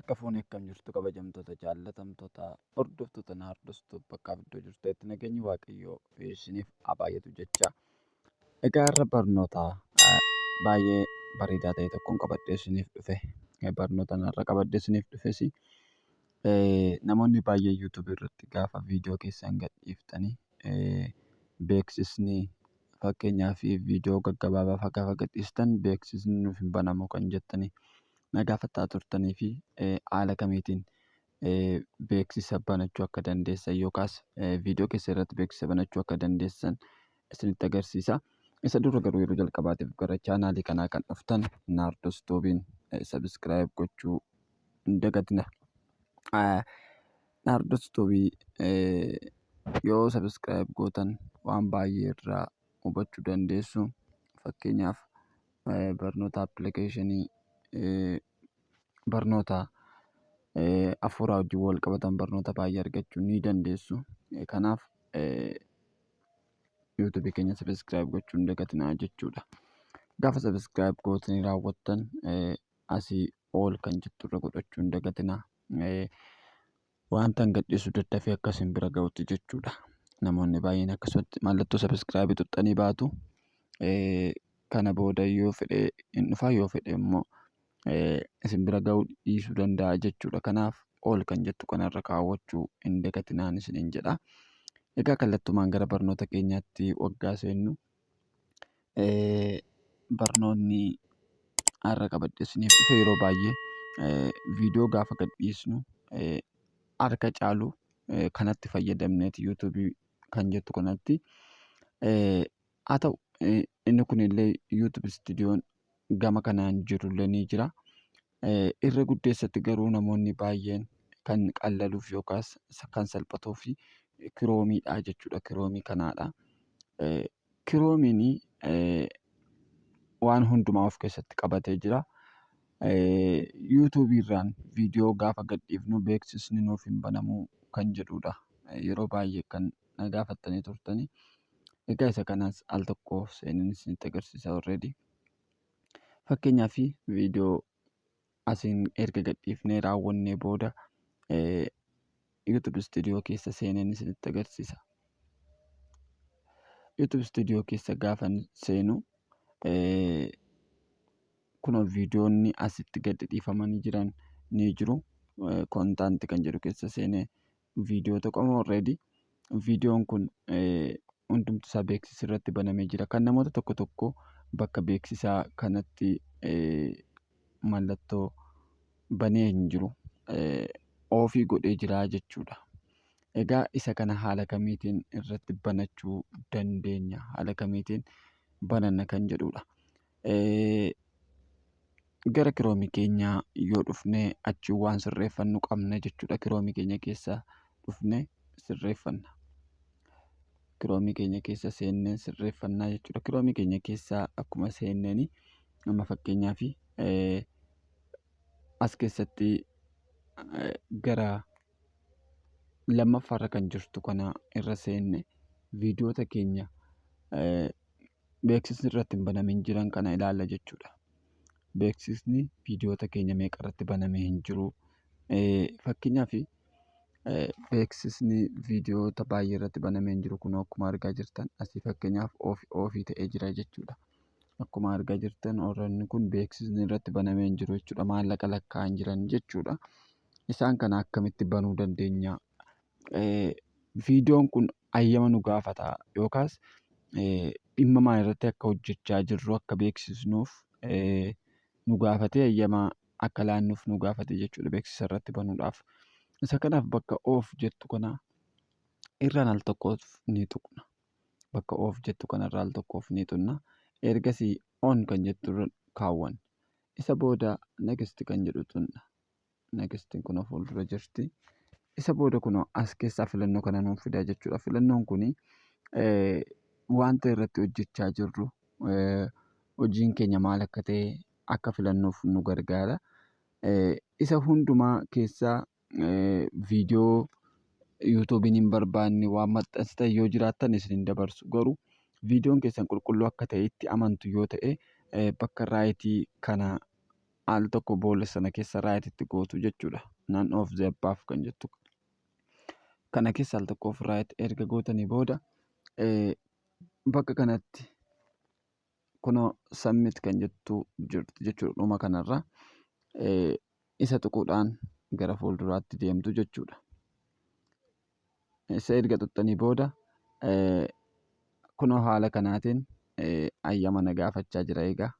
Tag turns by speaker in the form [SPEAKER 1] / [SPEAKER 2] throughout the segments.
[SPEAKER 1] Harka fuunee akkam jirtu kabajamtoota jaallatamtoota hordoftoota Naardos bakkaaf iddoo jirtanitti nageenyi Waaqayyoo isiniif haa baay'atu jecha. Egaa har'a barnoota baay'ee bareedaa ta'e tokkoon qabadhee isiniif dhufe. Barnoota har'a qabadhee isiniif dhufes namoonni baay'een yuutuubii irratti gaafa viidiyoo keessan gadhiiftanii beeksisni fakkeenyaaf viidiyoo gaggabaabaa fa'aa gaafa gadhiistan beeksisni nuuf hin banamu kan jettanii na gaafataa turtanii fi haala kamiitiin beeksisa banachuu akka dandeessan yookaas viidiyoo keessa irratti beeksisa banachuu akka dandeessan isinitti agarsiisa. Isa dura garuu yeroo jalqabaatiif gara chaanaalii kanaa kan dhuftan Naardos Tuubiin subscribe gochuu hin dagatina. Naardos Tuubii yoo subscribe gootan waan baay'ee irraa hubachuu dandeessu. Fakkeenyaaf barnoota appilikeeshinii, barnoota hafuuraa wajjin wal qabatan barnoota baay'ee argachuu ni dandeessu. Kanaaf yuutuubii keenya subscribe gochuu hin dagatinaa jechuudha. Gaafa subscribe gootanii raawwattan asii ol kan jettu irra godhachuu hin dagatinaa. Wanta hin gadhiisu daddafee akka isin bira ga'utti jechuudha. Namoonni baay'een akkasumatti mallattoo subscribe tuqxanii baatu. Kana booda yoo fedhe hin dhufa, yoo fedhe immoo isin bira ga'uu dhiisuu danda'a jechuudha. Kanaaf ol kan jettu kanarra kaawwachuu hin dagatinaan isiniin jedha. Egaa kallattumaan gara barnoota keenyaatti waggaa seennu, barnoonni har'a qabadhee isiniif dhufe yeroo baay'ee viidiyoo gaafa gadhiisnu harka caalu kanatti fayyadamneeti yuutuubii kan jettu kanatti. Haa ta'u, inni kunillee yuutuub istuudiyoon gama kanaan jirullee ni jira. Irra guddeessatti garuu namoonni baay'een kan qallaluuf yookaas kan salphatuuf kiroomiidha jechuudha. Kiroomii kanaadha. Kiroomiin waan hundumaa of keessatti qabatee jira. Yuutuubii irraan viidiyoo gaafa gadhiifnu beeksisni nuuf hin banamu kan jedhudha. Yeroo baay'ee kan na gaafattanii turtanii. Egaa isa kanas al tokko seeneen isinitti agarsiisa already. Fakkeenyaaf viidiyoo asiin erga gadhiifnee raawwannee booda YouTube Studio keessa seeneen isinitti agarsiisa. YouTube Studio keessa gaafa seenu kunoo viidiyoonni asitti gadi dhiifamanii jiran ni jiru. Content kan jedhu keessa seenee viidiyoo tokko already viidiyoon kun hundumti isaa beeksisa irratti banamee jira. Kan namoota tokko tokko bakka beeksisaa kanatti mallattoo banee hin jiru. Off godhee jira jechuudha. Egaa isa kana haala kamiitiin irratti banachuu dandeenya? Haala kamiitiin bananna kan jedhudha. Gara kiroomii keenyaa yoo dhufne achi waan sirreeffannu qabna jechuudha. Kiroomii keenya keessa dhufne sirreeffanna. Kiroomii keenya keessa seennee sirreeffannaa jechuudha. Kiroomii keenya keessa akkuma seenneen amma fakkeenyaaf as keessatti gara lammaffaarra kan jirtu kana irra seenne viidiyoota keenya beeksisni irratti hin banamin jiran kana ilaalla jechuudha. Beeksisni viidiyoota keenya meeqa irratti banamee hin jiru. Fakkeenyaaf beeksisni viidiyoota baay'ee irratti banamee hin jiru kun akkuma argaa jirtan asii fakkeenyaaf off ta'ee jira jechuudha. Akkuma argaa jirtan warroonni kun beeksisni irratti banamee hin jiru jechuudha. Maallaqa lakkaa'an jiran jechuudha. Isaan kana akkamitti banuu dandeenya? Viidiyoon kun hayyama nu gaafata yookaas dhimma maal irratti akka hojjechaa jirru akka beeksisnuuf nu gaafatee hayyama akka laannuuf nu gaafate jechuudha beeksisa irratti banuudhaaf. Isa kanaaf bakka off jettu kana irraan al tokkoof ni tuqna. Bakka off jettu kanarra al tokkoof ni tuqna. Ergasii on kan jettu irra kaawwanna. Isa booda next kan jedhu tuqna. Nextiin kun fuuldura jirti. Isa booda kun as keessaa filannoo kana nuuf fidaa jechuudha. Filannoon kun wanta irratti hojjechaa jirru, hojiin keenya maal akka ta'e akka filannuuf nu gargaara. Isa hundumaa keessaa viidiyoo yuutuubiin hin barbaanne waan maxxansitan yoo jiraattan isin hin dabarsu. Garuu viidiyoon keessan qulqulluu akka ta'e itti amantu yoo ta'e bakka right kana Al tokko boolla sana keessa right itti gootu jechuudha. None of the above kan jettu. Kana keessa al tokkoof right erga gootanii booda bakka kanatti kunoo submit kan jettu jirti jechuudha dhuma kanarra. Isa tuquudhaan gara fuulduraatti deemtu jechuudha. Isa erga tuqxanii booda kunoo haala kanaatiin hayyama na gaafachaa jira egaa.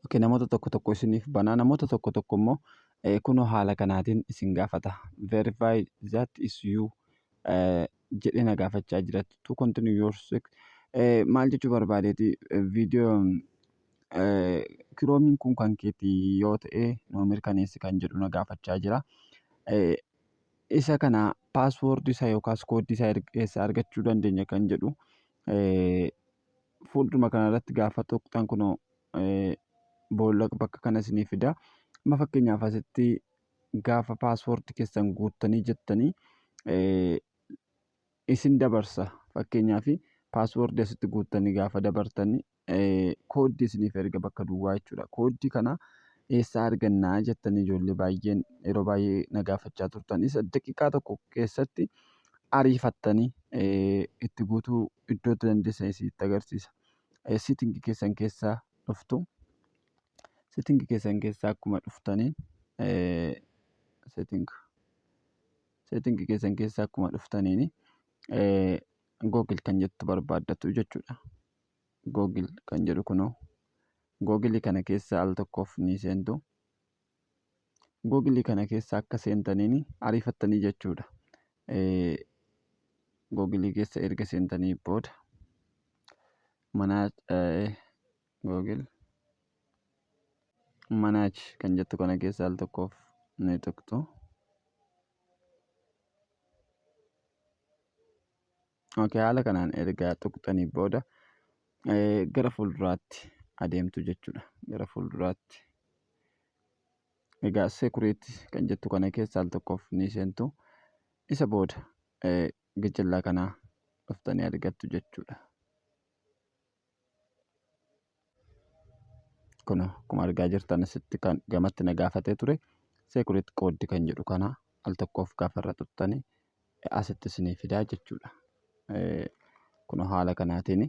[SPEAKER 1] Okay, namoota tokko tokko isiniif banaa, namoota tokko tokko immoo kunoo haala kanaatiin isin gaafata. "Verify that is you" jedhee na gaafachaa jira. To continue your maal jechuu barbaadeeti, viidiyoo Chromeiin kun kan keetii yoo ta'e nuu mirkaneessi kan jedhu na gaafachaa jira. Isa kana passwordii isaa yookaas kooddii isaa eessaa argachuu dandeenya kan jedhu, fuulduruma kanarratti gaafa tuqxan kunoo boolla bakka kana isinii fida. Amma fakkeenyaaf asitti gaafa passwordii keessan guuttanii jettanii isin dabarsa. Fakkeenyaaf passwordii asitti guuttanii gaafa dabartanii kooddii isiniif erga bakka duwwaa jechuudha. Kooddii kana eessaa argannaa jettanii ijoollee baay'een yeroo baay'ee na gaafachaa turtan. Isa daqiiqaa tokko keessatti ariifattanii itti guutuu iddoo itti dandeessan isinitti agarsiisa. Settingii keessan keessaa dhuftu. Settingii keessan keessaa akkuma dhuftaniin settingii keessan keessaa akkuma dhuftaniin Google kan jettu barbaaddatu jechuudha. Google kan jedhu kunoo Google kana keessa al tokkoof ni seentu. Google kana keessa akka seentaniin ariifattanii jechuudha. Google keessa erga seentanii booda mana Google manage kan jettu kana keessa al tokkoof ni tuqxu. Okay, haala kanaan erga tuqxanii booda gara fuulduraatti adeemtu jechuudha. Gara fuulduraatti. Egaa security kan jettu kana keessa al tokkoof ni seentu. Isa booda gajjallaa kanaa dhuftanii argattu jechuudha. Kun akkuma argaa jirtan asitti kan gamatti na gaafatee ture security code kan jedhu kana al tokkoof gaafa irra tuqxanii asitti isinii fidaa jechuudha. Kun haala kanaatiin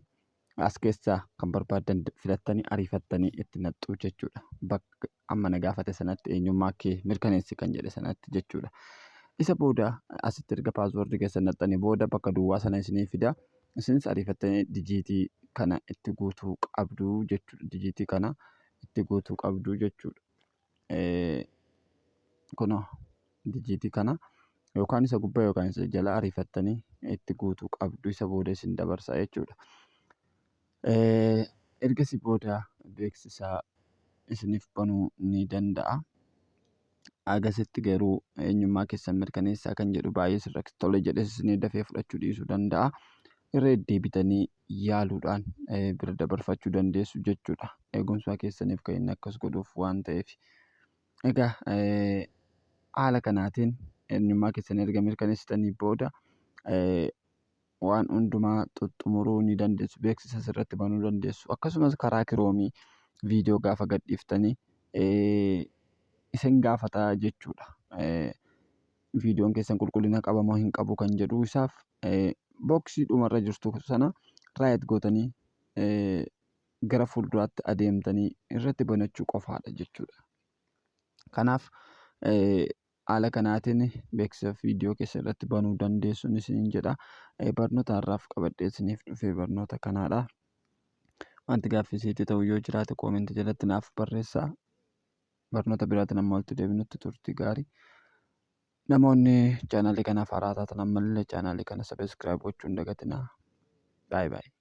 [SPEAKER 1] as keessaa kan barbaaddan filattanii ariifattanii itti naqxu jechuudha. Bakka amma na gaafate sanatti, eenyummaa kee mirkaneessi kan jedhe sanatti jechuudha. Isa booda asitti erga passwordii keessa naqxanii booda bakka duwwaa sana isinii fida. Isinis ariifattanii dijiitii kana itti guutuu qabdu jechuudha. Dijiitii kana itti guutuu qabdu jechuudha. Kunoo dijiitii kana yookaan isa gubbaa yookaan isa jala ariifattanii itti guutuu qabdu, isa booda isin dabarsa jechuudha. Ergasii booda beeksisa isiniif banuu ni danda'a. Agasitti garuu eenyummaa keessan mirkaneessaa kan jedhu baay'ee sirratti tole jedhes isinii dafee fudhachuu dhiisuu danda'a. Irra deddeebitanii yaaluudhaan bira dabarfachuu dandeessu jechuudha. Eegumsa keessaniif kan inni akkas godhuuf waan ta'eef. Egaa haala kanaatiin eenyummaa keessan erga mirkaneessitanii booda waan hundumaa xuxxumuruu ni dandeessu. Beeksisa asirratti banuu dandeessu. Akkasumas karaa Chromeii viidiyoo gaafa gadhiiftanii isin gaafata jechuudha. Viidiyoon keessan qulqullina qaba moo hin qabu kan jedhu isaaf boxii dhumarra jirtu sana right gootanii gara fuulduraatti adeemtanii irratti banachuu qofaadha jechuudha. Kanaaf haala kanaatiin beeksisa viidiyoo keessa irratti banuu dandeessuun isiniin jedha. Barnoota har'aaf qabadhee isiniif dhufe barnoota kanaadha. Wanti gaaffii isinitti ta'u yoo jiraate commentii jalatti naaf barreessaa. Barnoota biraatiin amma walitti deebinutti turtii gaarii. Namoonni channelii kanaaf haaraa taatan ammallee channelii kana subscribe gochuu hin dagatinaa. Baay'ee baay'ee.